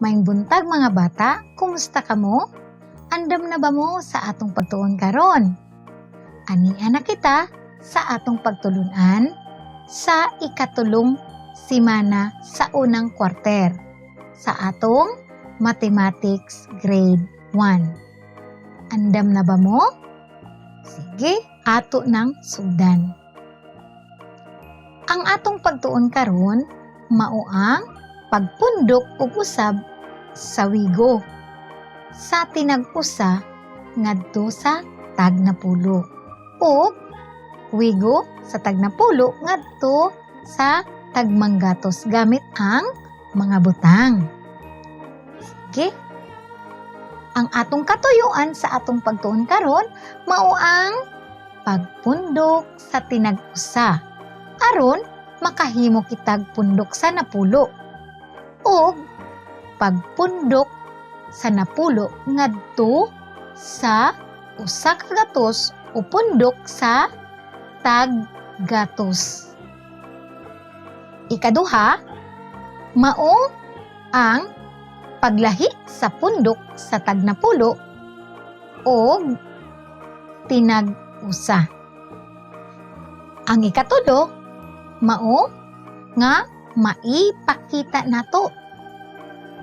Maayong buntag, mga bata, kumusta kamo? Andam na ba mo sa atong pagtuon karon? Ania na kita sa atong pagtulunan sa ikatulong simana sa unang kwarter sa atong Mathematics Grade 1. Andam na ba mo? Sige, ato nang sugdan. Ang atong pagtuon karon mao ang pagpundok og usab sa wigo sa tinag-usa ngadto sa tagnapulo ug wigo sa tagnapulo ngadto sa tagmanggatos gamit ang mga butang. Sige. Ang atong katuyuan sa atong pagtuon karon mao ang pagpundok sa tinag-usa aron makahimo kitag pundok sa napulo ug pagpundok sa napulo ngadto sa 100 o pundok sa taggatos. Ikaduha, mao ang paglahi sa pundok sa tagnapulo og tinag-usa. Ang ikatulo, mao nga maipakita nato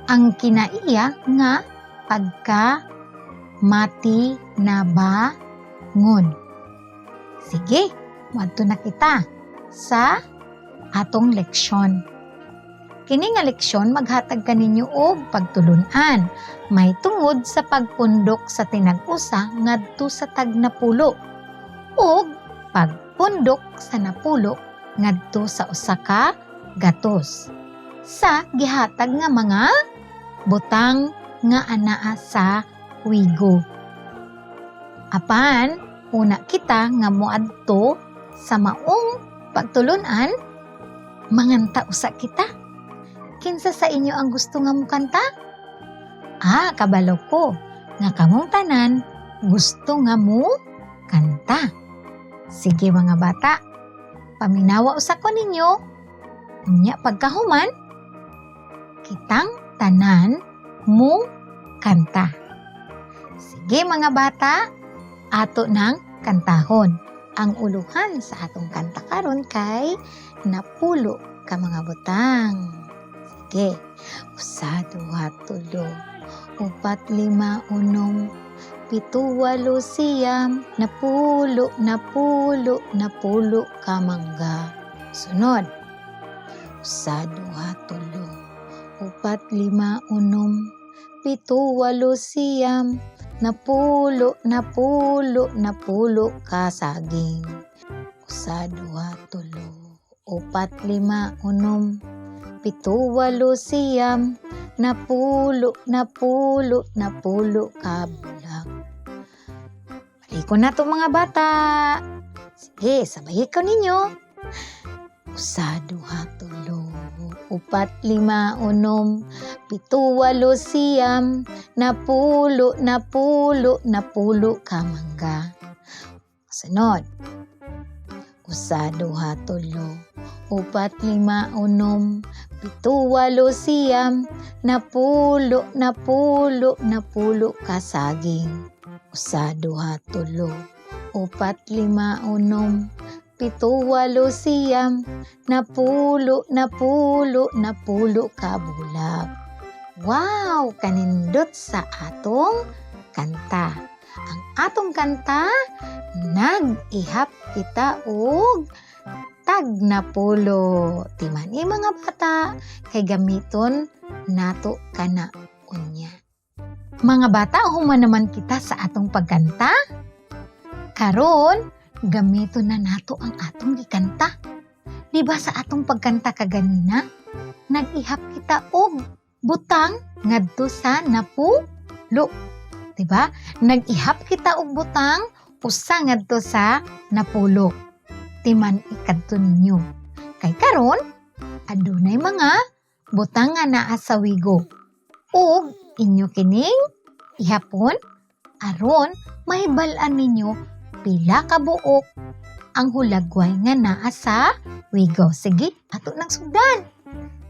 ang kinaiya nga pagka matinabangon. Sige, moadto na kita sa atong leksyon. Kini nga leksyon maghatag kaninyo og pagtulunan may tungod sa pagpundok sa tinag-usa ngadto sa tagnapulo ug pagpundok sa napulo ngadto sa 100 sa gihatag nga mga butang nga anaa sa wigo. Apan, una kita nga moadto sa maong pagtulunan, manganta usa kita. Kinsa sa inyo ang gusto nga mukanta? Ah, kabalo ko nga kamong tanan gusto nga mo kanta. Sige, mga bata, paminawa usa ko ninyo. Unya pagkahuman, kitang tanan mo kanta. Sige, mga bata, ato nang kantahon. Ang uluhan sa atong kanta karon kay "Napulo ka mga butang." Sige. Usa, duha, tulo, upat, lima, unom, pito, walo, siyam, napulo, napulo, napulo ka mangga. Sunod. Usa, duha, tulo, upat, lima, unom, pito, walo, siyam, napulo, napulo, napulo ka saging. Usa, duha, tulo, upat, lima, unom, pito, walo, siyam, napulo, napulo, napulo ka bulak. Balikon na to, mga bata. Sige, sabay ko ninyo. Usa, duha, tulo, upat, lima, unom, pito, walo, siyam, napulo, napulo, napulo ka mangga. Sunod. Usa, duha, tulo, upat, lima, unom, pito, walo, siyam, napulo, napulo, napulo ka saging. Usa, duha, tulo, upat, lima, unom, pito, walo, siyam, napulo, napulo, napulo ka bulak. Wow! Kanindot sa atong kanta. Ang atong kanta, nag-ihap kita og tagnapulo. Timan-i, mga bata, kay gamiton nato kana unya. Mga bata, human naman kita sa atong pagkanta. Karon, gamiton na nato ang atong gikanta. Di ba sa atong pagkanta kaganina, nag-ihap kita og butang ngadto sa napulo? Di ba? Nag-ihap kita og butang usa ngadto sa napulo. Timan-i kadto ninyo. Kay karon, adunay mga butang nga naa sa wigo. Ug inyo kining ihapon aron mahibal-an ninyo pila ka buok ang hulagway nga naa sa wigo. Sige, ato nang sugdan.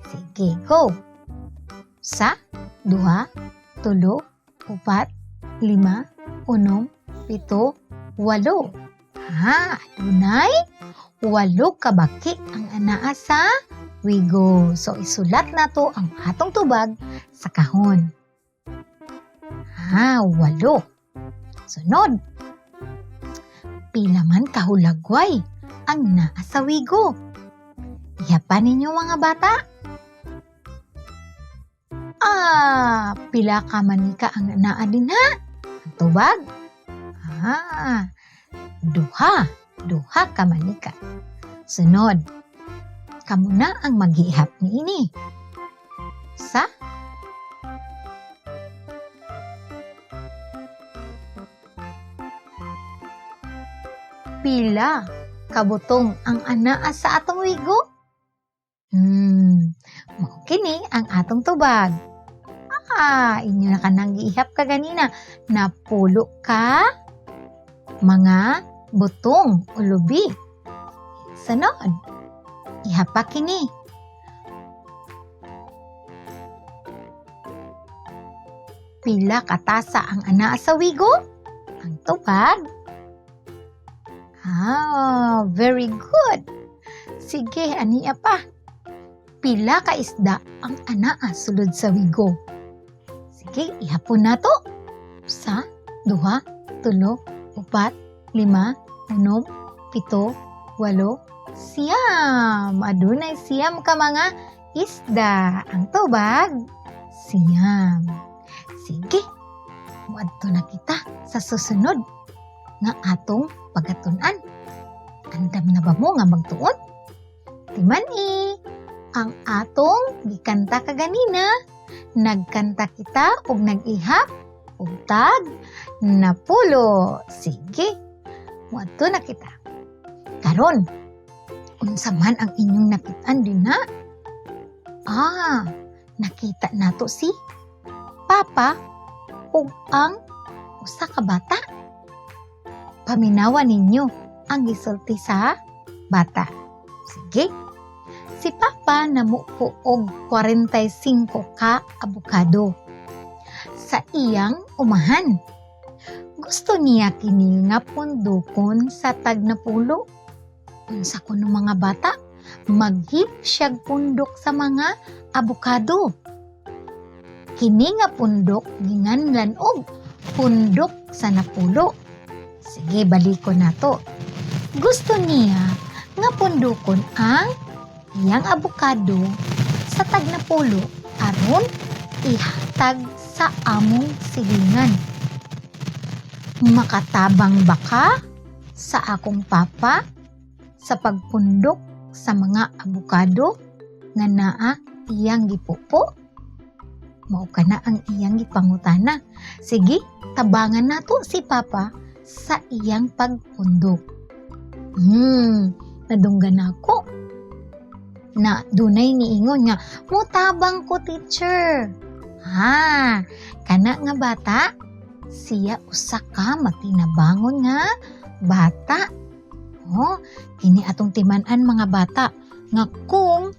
Sige, go. Sa, duha, tulo, upat, lima, unom, pito, walo. Ha, adunay walo ka baki ang anaa sa wigo. So isulat nato ang atong tubag sa kahon. Ha, walo. Sunod. Pila man kahulagway ang naa sa wigo? Ihapa ninyo, mga bata. Ah, pila ka manika ang naa dinha? Ang tubag? Ah, duha. Duha ka manika. Sunod. Kamo na ang mag-iihap niini. Sa pila kabutong ang anaa sa atong wigo? Mao kini ang atong tubag. Ah, inyo na kanang giihap kaganina. Napulo ka mga butong o lubi. Sunod, ihapa kini. Pila ka tasa ang anaa sa wigo? Ang tubag? Ah, very good. Sige, ania pa. Pila ka isda ang anaa sulod sa wigo? Sige, ihapon nato. Sa, duha, tulo, upat, lima, unom, pito, walo, 9. Adunay 9 ka mga isda. Ang tubag, 9. Sige, muadto na kita sa susunod nga atong pagatun-an. Andam na ba mo nga magtuon? Timan-i, ang atong gikanta kaganina, nagkanta kita og nag-ihap og tag napulo. Sige, muadto na kita. Karon, unsa man ang inyong nakit-an dinha? Ah, nakita nato si Papa ug ang usa ka bata. Paminawa ninyo ang gisulti sa bata. Sige. Si Papa namupo og 45 ka abukado sa iyang umahan. Gusto niya kini nga pundukon sa tag napulo. Unsa kuno, mga bata, maghimo siyag pundok sa mga abukado. Kini nga pundok ginganlan og pundok sa napulo. Sige, balikon nato. Gusto niya nga pundukon ang iyang abukado sa tag napulo aron ihatag sa among silingan. Makatabang ba ka sa akong papa sa pagpundok sa mga abukado nga naa iyang gipupo? Mao kana ang iyang gipangutana. Sige, tabangan nato si Papa sa iyang pagpundok. Nadunggan nako na dunay niingon nga, "Mutabang ko, teacher." Ha, kana nga bata, siya usa ka matinabangon nga bata. Oh, kini atong timan-an, mga bata, nga kung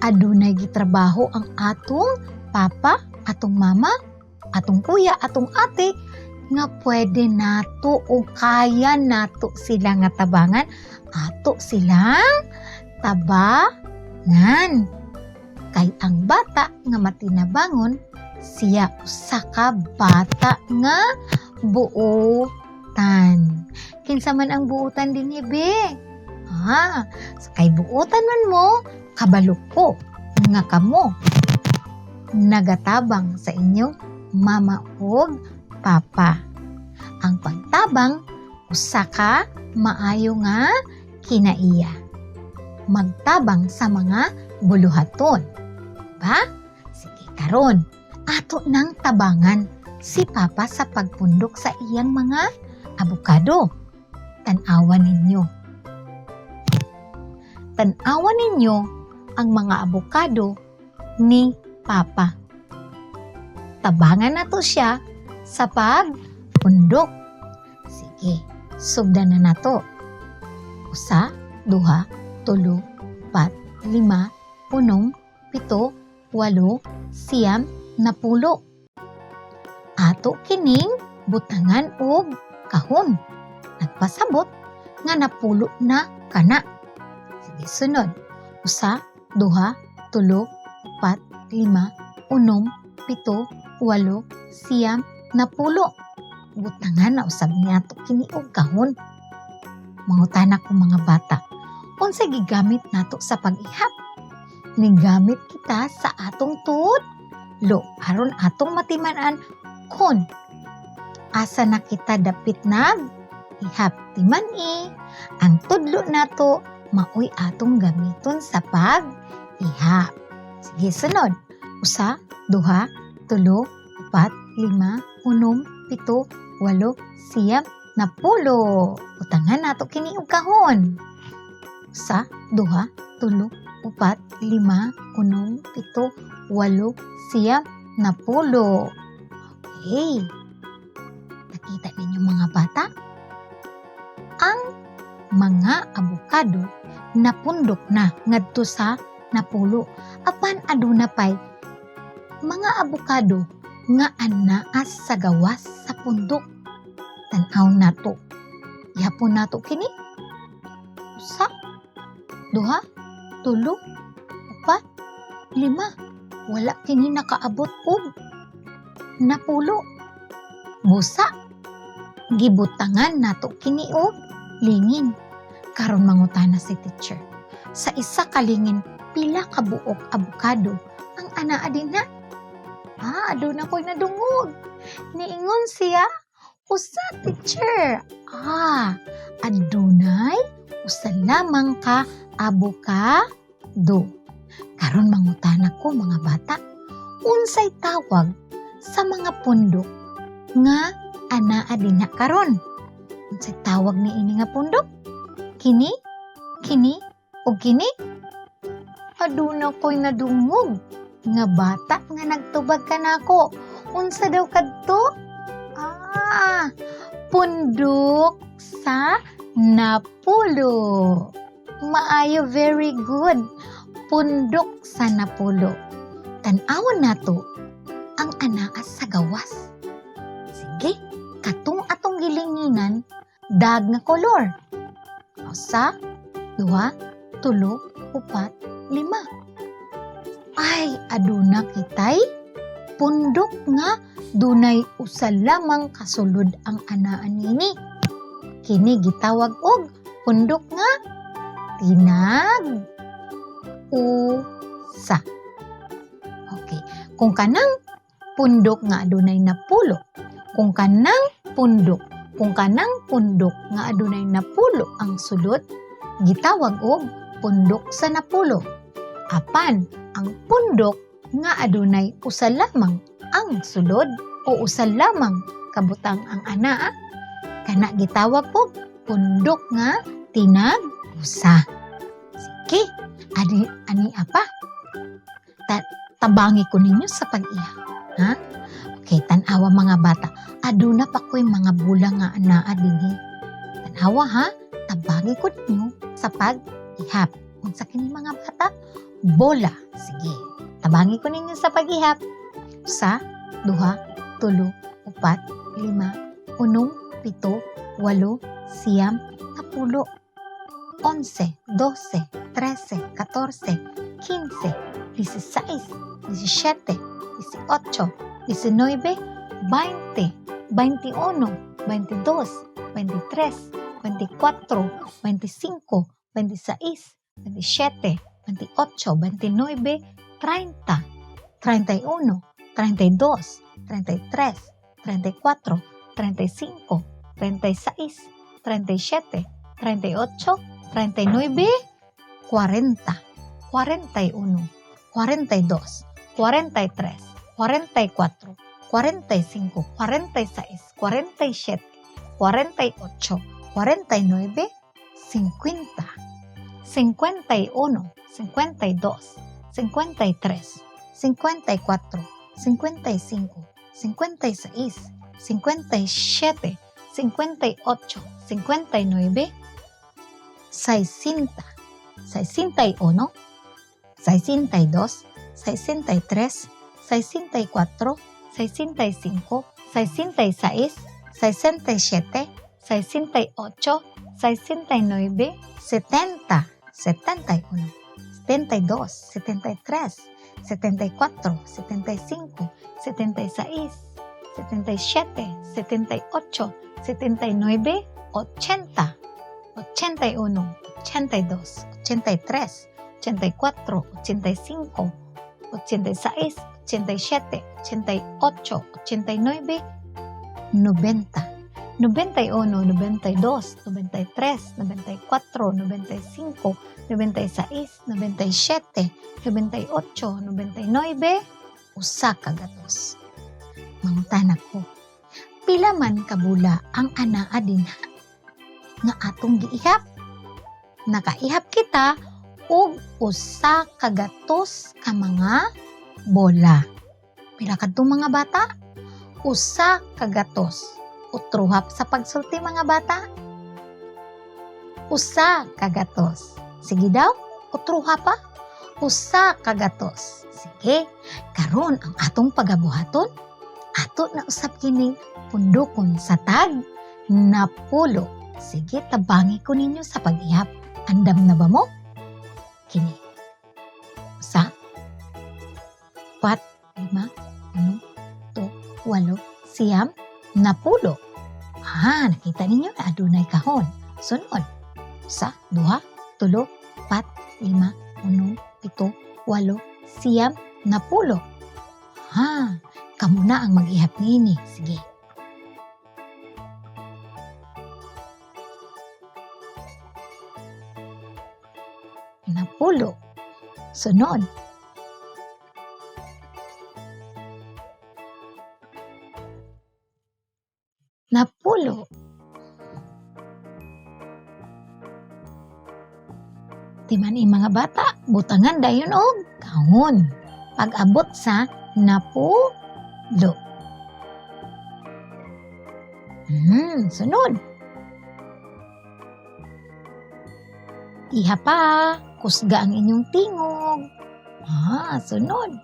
adunay gitrabaho ang atong papa, atong mama, atong kuya, atong ate, nga pwede nato o kaya nato sila nga tabangan, ato silang tabangan. Kay ang bata nga matinabangon, siya usa ka bata nga buutan. Kinsa man ang buutan dinhi, be? Ah, sa kay buutan man mo, kabalo ko nga kamo nagatabang sa inyong mama ug papa. Ang pagtabang usa ka maayo nga kinaiya. Magtabang sa mga buluhaton. Ba? Sige, karon ato nang tabangan si Papa sa pagpundok sa iyang mga abukado. Tan-awan ninyo. Tan-awan ninyo ang mga abukado ni Papa. Tabangan nato siya sa pagpundok. Sige, sugdan na nato. Usa, duha, tulo, upat, lima, unom, pito, walo, 9. Napulo. Ato kining butangan og kahon. Nagpasabot nga napulo na kana. Sige, sunod. Usa, duha, tulo, upat, lima, unom, pito, walo, siyam, napulo. Butangan na usab niato kini og kahon. Mangutana ko, mga bata, unsay gigamit nato sa pag-ihap? Nigamit kita sa atong tudlo aron atong matiman-an kon asa na kita dapit nag ihap. Timan-i ang tudlo nato, maoy atong gamiton sa pag-ihap. Sige, sunod. Usa, duha, tulo, upat, lima, unom, pito, walo, siyam, napulo. Butangan nato kini og kahon. Usa, duha, tulo, upat, lima, unom, pito, walo, siyam, napulo. Okay. Nakita ninyo, mga bata? Ang mga abukado napundok na ngadto sa napulo. Apan aduna pay mga abukado nga anaa sa gawas sa pundok. Tan-aw nato. Ihapon nato kini. Usa, duha, tulo, upat, lima. Wala kini nakaabot og napulo. Busa, gibutangan nato kini og lingin. Karon mangutana si teacher. Sa isa ka lingin, pila ka buok abukado ang anaa dinha? Ah, aduna ko'y nadungog. Niingon siya, "Usa, teacher." Ah, adunay usa lamang ka abukado. Karon mangutana ko, mga bata, unsay tawag sa mga pundok nga anaa dinha karon? Unsay tawag ni ini nga pundok? Kini, kini, o kini? Aduna ko'y nadungog nga bata nga nagtubag kanako. Unsa daw kadto? Ah, pundok sa napulo. Maayo, very good. Pundok sa napulo. Tan-awon nato ang anaa sa gawas. Sige, katong atong gilinginan, dark nga kolor. Usa, duha, tulo, upat, lima. Ay, aduna kitay pundok nga dunay usa lamang kasulod ang anaan nini. Kini gitawag og pundok nga tinag usa. Okay, kung kanang pundok nga adunay napulo, kung kanang pundok nga adunay napulo ang sulod, gitawag og pundok sa napulo. Apan ang pundok nga adunay usa lamang ang sulod o usa lamang kabutang ang anaa, kana gitawag og pundok nga tinag usa. Sige, ani ani apa? Tabangi ko ninyo sa pag-ihap. Ha? Okay, tan-awa, mga bata. Aduna pa ko'y mga bola nga anaa dinhi. Tan-awa ha, tabangi ko ninyo sa pag-ihap. Unsa kini, mga bata? Bola. Sige, tabangi ko ninyo sa pag-ihap. Usa, duha, tulo, upat, lima, unom, pito, walo, siyam, napulo. 11, 12, 13, 14, 15, 16, 17, 18, 19, 20, 21, 22, 23, 24, 25, 26, 27, 28, 29, 30, 31, 32, 33, 34, 35, 36, 37, 38, 39, 40, 41, 42, 43, 44, 45, 46, 47, 48, 49, 50, 51, 52, 53, 54, 55, 56, 57, 58, 59, 60, 61, 62, 63, 64, 65, 66, 67, 68, 69, 70, 71, 72, 73, 74, 75, 76, 77, 78, 79, 80, 81, 82, 83, 84, 85, 86, 87, 88, 89, 90. 91, 92, 93, 94, 95, 96, 97, 98, 99, 100. Mangutana ko, pila man ka bola ang anaa dinha nga atong giihap? Nakaihap kita og 100 ka mga bola. Pila kadto, mga bata? 100. Utruhap sa pagsulti, mga bata. 100. Sige daw, utruha pa. 100. Sige, karon ang atong pagabuhaton, ato na usab kining pundukon sa tag 10. Sige, tabangi ko ninyo sa pag-ihap. Andam na ba mo? Kini. 1, 4, 5, 6, 7, 8, 9, 10. Ah, nakita ninyo na adunay kahon. Sunod. 1, 2, 3, 4, 5, 6, 7, 8, 9, 10. Ha, kamo na ang mag-ihap nini. Sige. 10. Sunod. 10. Timan mga bata, butangan dayon og kahon. Pag-abot sa 10. Sunod. Iha pa, kusga ang inyong tingog. Ah, sunod.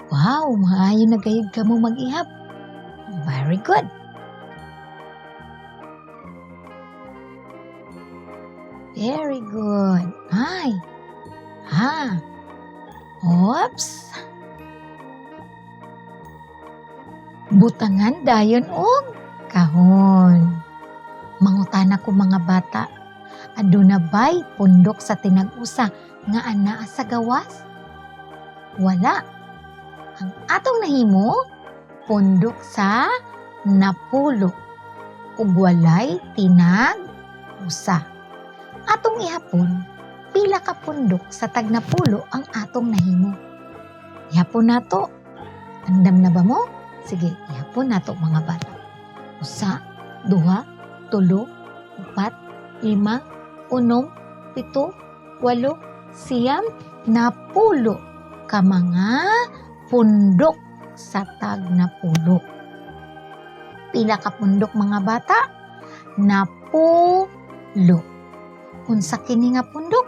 Wow, maayo na gayud kamo mag-ihap. Very good. Very good. Ay. Ha. Oops. Butangan dayon og kahon. Mangutana ko, mga bata, aduna bay pundok sa tinag-usa nga anaa sa gawas? Wala. Ang atong nahimo, pundok sa 10 ug walay tinag usa. Atong ihapon, pila ka pundok sa tag 10 ang atong nahimo? Ihapon nato. Andam na ba mo? Sige, ihapon nato, mga bata. 1, 2, 3, 4, 5, 6, 7, 8, 9, 10 ka mga pundok sa tag 10. Pila ka pundok, mga bata? 10. Unsa kini nga pundok?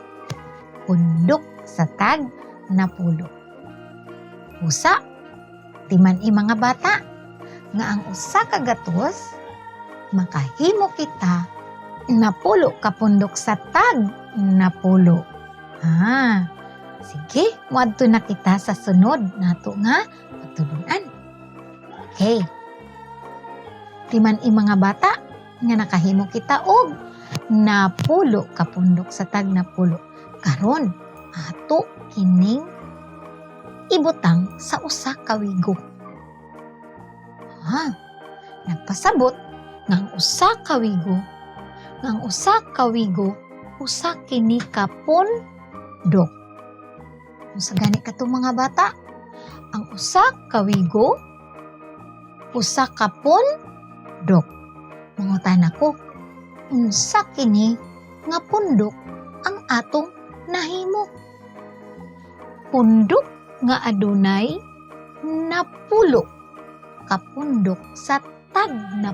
Pundok sa tag 10. Usa, timan-i, mga bata, nga ang 100 makahimo kita 10 ka pundok sa tag 10. Ah, sige, moadto na kita sa sunod nato nga pagtulunan. Okay. Timan-i, mga bata, nga nakahimo kita og 10 ka pundok sa tag 10. Karon, ato kining ibutang sa usa ka wigo. Ha, nagpasabot nga ang usa ka wigo, nga ang usa ka wigo usa kini ka pundok. Unsa gani kato, mga bata? Ang usa ka wigo usa ka pundok. Mangutana ko, unsa kini nga pundok ang atong nahimo? Pundok nga adunay 10 ka pundok sa tag 10.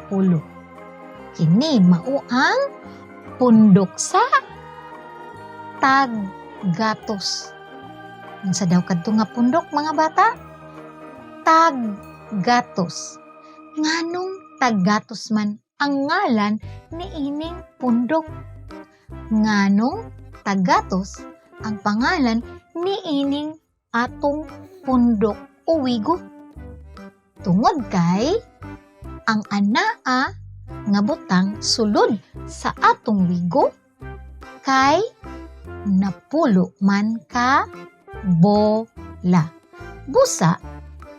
Kini mao ang pundok sa tag gatos. Unsa daw kadto nga pundok, mga bata? Taggatos. Nganong Taggatos man ang ngalan niining pundok? Nganong Taggatos ang pangalan niining atong pundok o wigo? Tungod kay ang anaa nga butang sulod sa atong wigo kay napulo man ka bola. Busa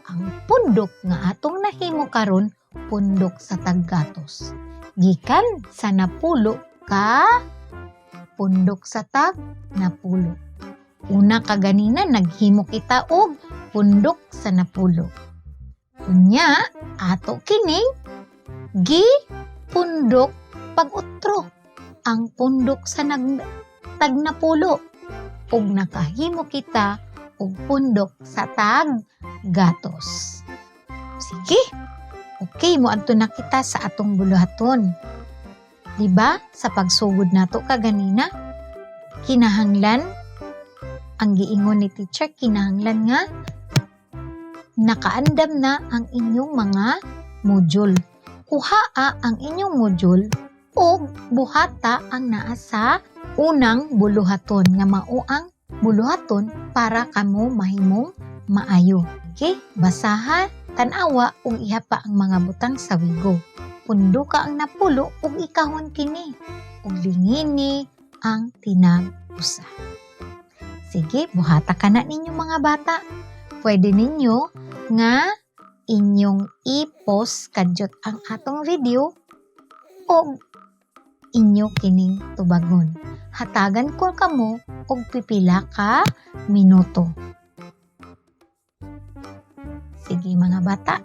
ang pundok nga atong nahimo karon, pundok sa Taggatos. Gikan sa napulo ka pundok sa tag napulo. Una kaganina naghimo kita og pundok sa napulo. Unya ato kining gi pundok pag-utro ang pundok sa tagnapulo ug nakahimo kita og pundok sa tag gatos. Sige. Okay, moadto na kita sa atong buluhaton. Di ba? Sa pagsugod nato kaganina, kinahanglan ang giingon ni teacher, kinahanglan nga nakaandam na ang inyong mga module. Kuhaa ang inyong module ug buhata ang naa sa unang buluhaton nga mao ang buluhaton para kamo mahimong maayo. Okay? Basaha, tan-awa ug ihapa ang mga butang sa wigo. Punduka ang napulo ug ikahon kini ug lingini ang tinag-usa. Sige, buhata ka na ninyo, mga bata. Pwede ninyo nga inyong i-pause kadyot ang atong video o inyo kining tubagon. Hatagan ko kamo og pipila ka minuto. Sige, mga bata.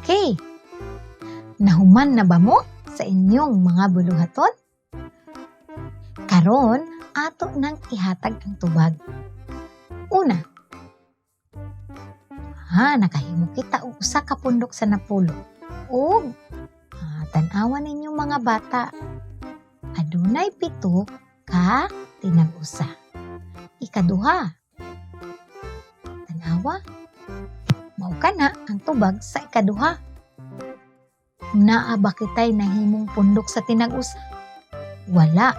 Okay. Nahuman na ba mo sa inyong mga buluhaton? Karon, ato nang ihatag ang tubag. Una, nakahimo kita og usa ka pundok sa napulo. Ug tan-awa ninyo, mga bata, adunay 7 ka tinag-usa. Ikaduha, tan-awa, mao kana ang tubag sa ikaduha. Naa ba kitay nahimong pundok sa tinag-usa? Wala.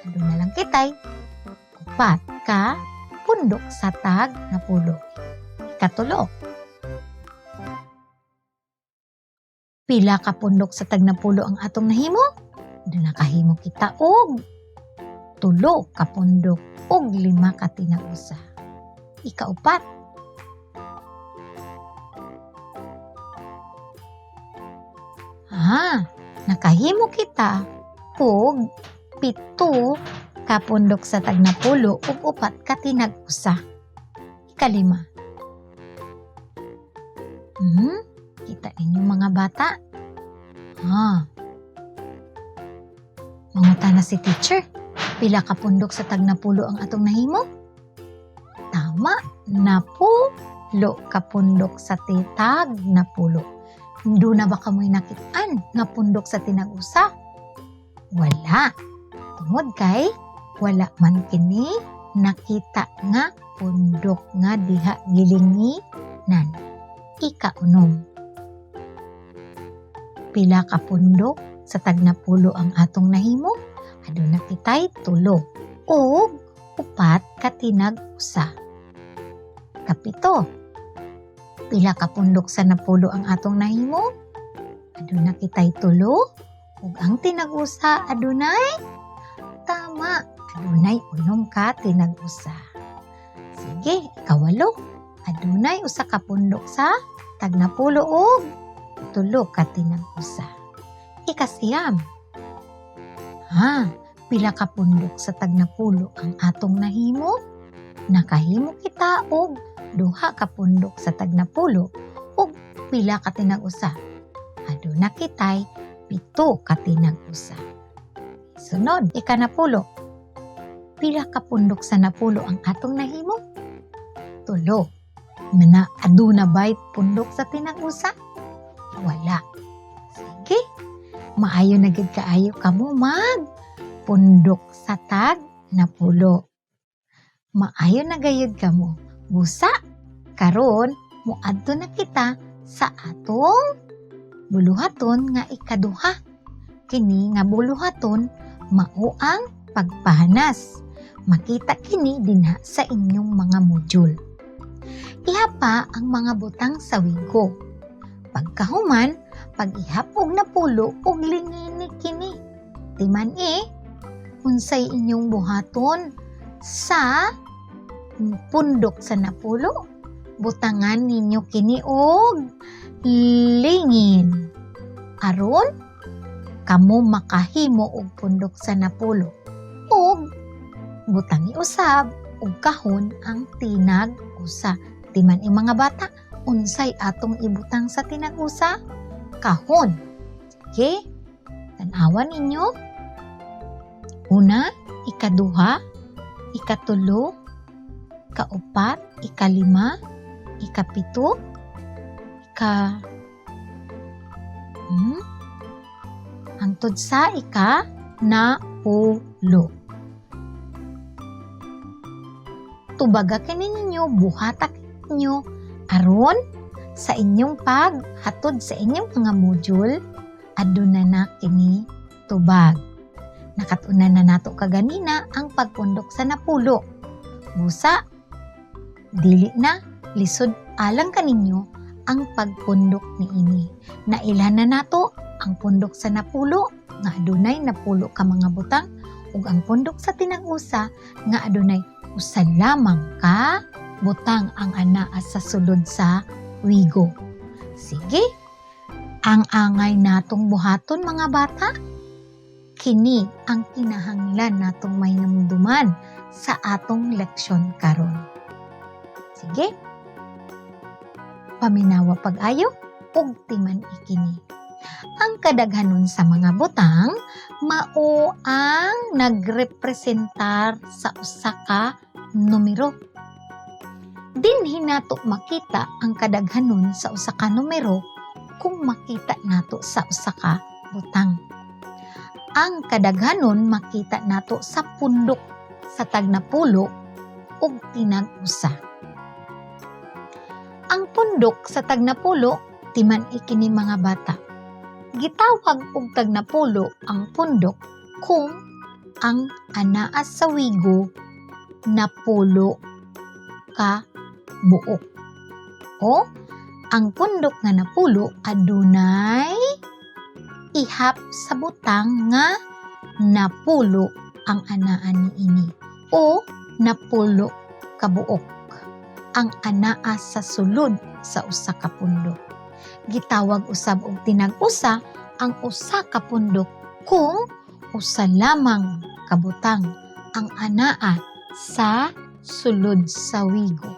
Aduna lang kitay 4 ka pundok sa tag napulo. Ikatulo, pila ka pundok sa tag napulo ang atong nahimo? Doon nakahimo kita og 3 ka pundok og 5 ka tinag-usa. Ikaupat, nakahimo kita og 7 ka pundok sa tag napulo ug 4 ka tinag-usa. Ikalima. Kita ninyo, mga bata. Mangutana si teacher, pila ka pundok sa tag napulo ang atong nahimo? Tama, 10 ka pundok sa tag napulo. Duna ba kamoy nakitaan nga pundok sa tinag-usa? Wala. Tungod kay wala man kini nakita nga pundok nga diha gilinginan. Ikaunom. Pila ka pundok sa tag napulo ang atong nahimo? Aduna kitay 3 ug 4 ka tinag-usa. Kapito. Pila ka pundok sa napulo ang atong nahimo? Aduna kitay 3 ug ang tinag-usa adunay, tama, adunay 6 ka tinag-usa. Sige, ikawalo. Adunay 1 ka pundok sa tag napulo ug 3 ka tinag-usa. Ikasiyam. Pila ka pundok sa tag napulo ang atong nahimo? Nakahimo kita og 2 ka pundok sa tag napulo ug pila ka tinag-usa? Aduna kitay 7 ka tinag-usa. Sunod, ikanapulo. Pila ka pundok sa napulo ang atong nahimo? 3. Mana aduna bay pundok sa tinag-usa? Wala. Sige. Maayo na gid kaayo kamo mag pundok sa tag napulo. Maayo na gayud kamo. Busa karon moadto na kita sa atong buluhaton nga ikaduha. Kini nga buluhaton mao ang pagpahanas. Makita kini dinha sa inyong mga module. Ihapa ang mga butang sa wigo. Pagkahuman, pag-ihap og napulo og lingini kini. Timan eh, unsay inyong buhaton sa pundok sa napulo? Butangan ninyo kini og lingin. Aron kamo makahimo og pundok sa napulo. Og butangi usab og kahon ang tinag usa. Timan i, mga bata, unsay atong ibutang sa tinag usa? Kahon. Okay? Tan-awan ninyo. Una, ikaduha, ikatulo, ikaupat, ikalima, ikapito, hangtod sa ika na pulo. Tubaga kini ninyo, buhata ninyo aron sa inyong paghatod sa inyong mga module, aduna na kini tubag. Nakatunan na nato kaganina ang pagpundok sa napulo. Busa, dili na lisod alang kaninyo ang pagpundok niini. Nailhan na nato ang pundok sa napulo nga adunay napulo ka mga butang ug ang pundok sa tinag-usa nga adunay usa lamang ka butang ang anaa sa sulod sa wigo. Sige, ang angay natong buhaton, mga bata, kini ang kinahanglan natong mahinumduman sa atong leksyon karon. Sige, paminawa pag-ayo ug timan ikini. Ang kadaghanon sa mga butang mao ang nagrepresentar sa usa ka numero. Dinhi nato makita ang kadaghanon sa usa ka numero kung makita nato sa usa ka butang. Ang kadaghanon makita nato sa pundok sa tagnapulo ug tinag-usa. Ang pundok sa tagnapulo, timan ikini, mga bata. Gitawag og tagnapulo ang pundok kung ang anaa sa wigo napulo ka buok. O ang pundok nga napulo adunay ihap sa butang nga napulo ang anaa niini o napulo ka buok ang anaa sa sulod sa usa ka pundok. Gitawag usab og tinag-usa ang usa ka pundok kung usa lamang ka butang ang anaa sa sulod sa wigo.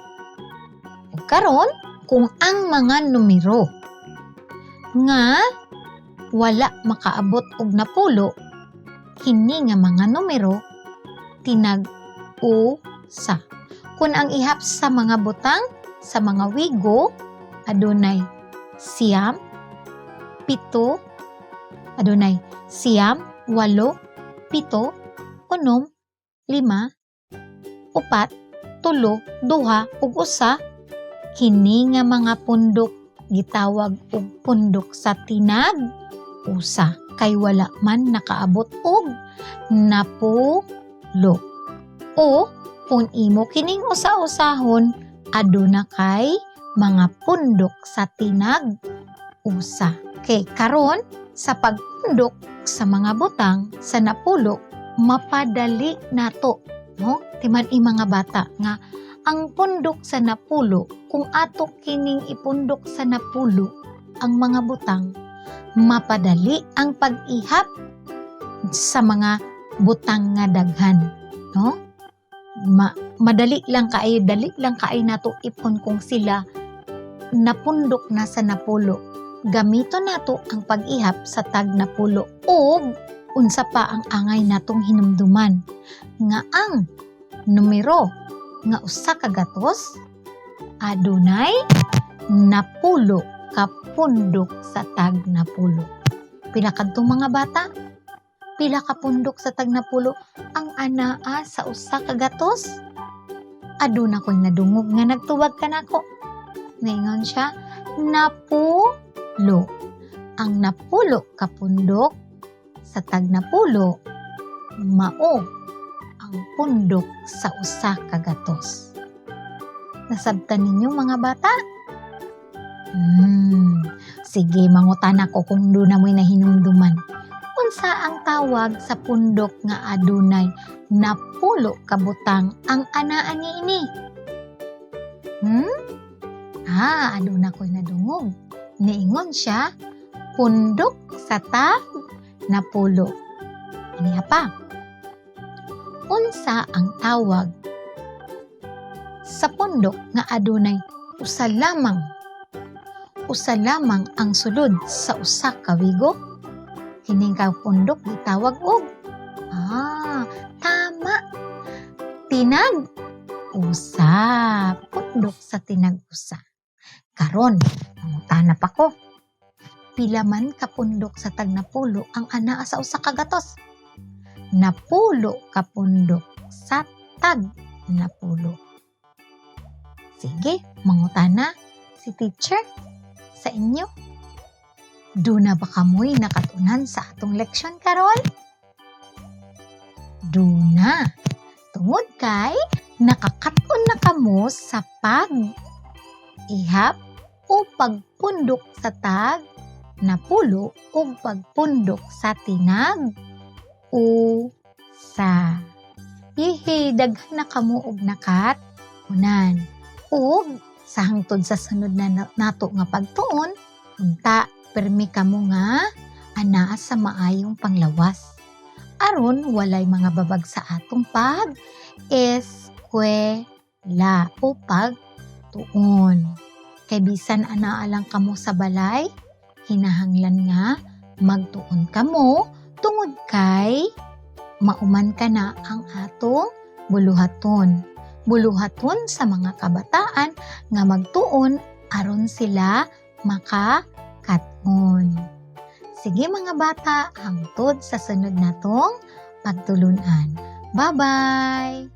Ug karon, kung ang mga numero nga wala makaabot og napulo, kini nga mga numero tinag-usa. Kung ang ihap sa mga butang sa mga wigo adunay 9, 7, adunay 9, 8, 7, 6, 5, 4, 3, 2, ug 1, kini nga mga pundok gitawag og pundok sa tinag usa kay wala man nakaabot og napulo. O kung imo kining usa-usahon, aduna kay mga pundok sa tinag usa. Okay, karon sa pagpundok sa mga butang sa napulo, mapadali nato, no? Timan i, mga bata, nga ang pundok sa napulo, kung ato kining ipundok sa napulo ang mga butang, mapadali ang pag-ihap sa mga butang nga daghan, no? Madali lang kaayo, dali lang kaayo nato ipon kung sila napundok na sa napulo. Gamito nato ang pag-ihap sa tag napulo. Ug unsa pa ang angay natong hinumduman? Nga ang numero nga 100 Adunay 10 ka pundok sa tag 10. Pila kadto, mga bata? Pila ka pundok sa tag 10 ang anaa sa 100? Aduna ko'y nadungog nga nagtubag kanako. Ningon siya, 10. Ang 10 ka pundok sa tag 10 mao ang pundok sa 100. Nasabtan ninyo, mga bata? Sige, mangutana ko kung duna mo'y nahinumduman. Unsa ang tawag sa pundok nga adunay 10 ka butang ang anaa niini? Hmm? Ah, aduna ko'y nadungog. Niingon siya, pundok sa tag 10. Aniya pa. Unsa ang tawag sa pundok nga adunay usa lamang ang sulod sa usa ka wigo? Kining ka pundok gitawag og, ah, tama, tinag usa, pundok sa tinag usa. Karon, mangutana pa ko. Pila man ka pundok sa tag 10 ang anaa sa 100? 10 ka pundok sa tag 10. Sige, mangutana si teacher sa inyo. Duna ba kamoy nakatunan sa atong leksyon karon? Duna. Tungod kay nakakaton na kamo sa pag ihap o pagpundok sa tag 10 o pagpundok sa tinag usa. Hihi, daghan na kamo og nakat-unan. Ug sa hangtod sa sunod na nato nga pagtuon, unta permi kamo nga anaa sa maayong panglawas, aron walay mga babag sa atong pag eskwela o pagtuon. Kay bisan anaa lang kamo sa balay, hinahanglan nga magtuon kamo tungod kay mauman kana ang atong buluhaton. Buluhaton sa mga kabataan nga magtuon aron sila makakat-on. Sige, mga bata, hangtod sa sunod natong pagtulunan. Bye-bye!